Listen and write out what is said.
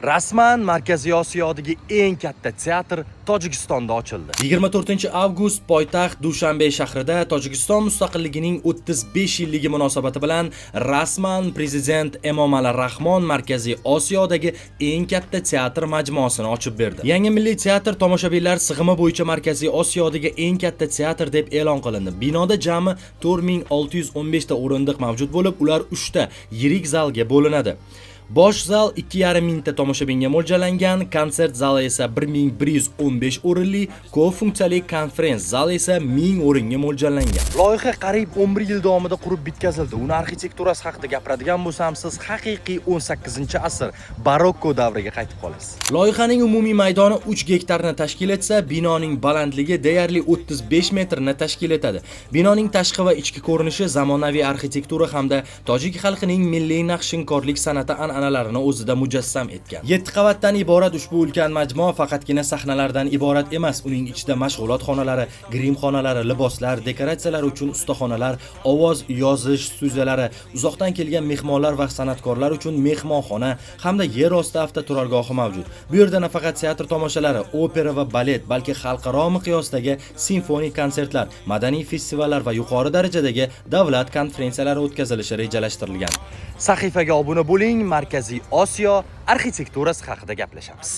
Rasman Markaziy Osiyodagi eng katta teatr Tojikistonda ochildi. 24-avgust poytaxt Dushanbe shahrida Tojikiston mustaqilligining 35 yilligi munosabati bilan rasman prezident Emomali Rahmon Markaziy Osiyodagi eng katta teatr majmuasini ochib berdi. Yangi milliy teatr tomoshabinlar sig'imi bo'yicha Markaziy Osiyodagi eng katta teatr deb e'lon qilindi. Binoda jami 4615 ta o'rindiq mavjud bo'lib, ular 3 ta yirik zalga bo'linadi. Bosh zal 2,5 mingta tomoshabinga mo'ljallangan, konsert zali esa 1115 o'rinli, ko'p funksiyali konferens zali esa 1000 o'ringa mo'ljallangan. Loyiha qariyb 11 yil davomida qurib bitkazildi. Uni arxitekturasi haqida gapiradigan bo'lsam, siz haqiqiy 18-asr barokko davriga qaytib qolasiz. Loyihaning umumiy maydoni 3 gektarni tashkil etsa, binoning balandligi deyarli 35 metrni tashkil etadi. Binoning tashqi va ichki ko'rinishi zamonaviy arxitektura hamda tojik xalqining milliy naqshinkorlik san'ati an'analarini o'zida mujassam etgan. 7 qavatdan iborat ushbu ulkan majmua faqatgina sahnalardan iborat emas, uning ichida mashg'ulot xonalari, grim xonalari, liboslar, dekoratsiyalar uchun ustaxonalar, ovoz yozish studiyalari, uzoqdan kelgan mehmonlar va san'atkorlar uchun mehmonxona hamda yer osti avtoturargohi mavjud. Bu yerda nafaqat teatr tomoshalari, opera va balet, balki xalqaro miqyosdagi simfonik konsertlar, madaniy festivallar va yuqori darajadagi davlat konferensiyalari o'tkazilishi rejalashtirilgan. Sahifaga obuna bo'ling, Markaziy Osiyo arxitekturasi haqida gaplashamiz.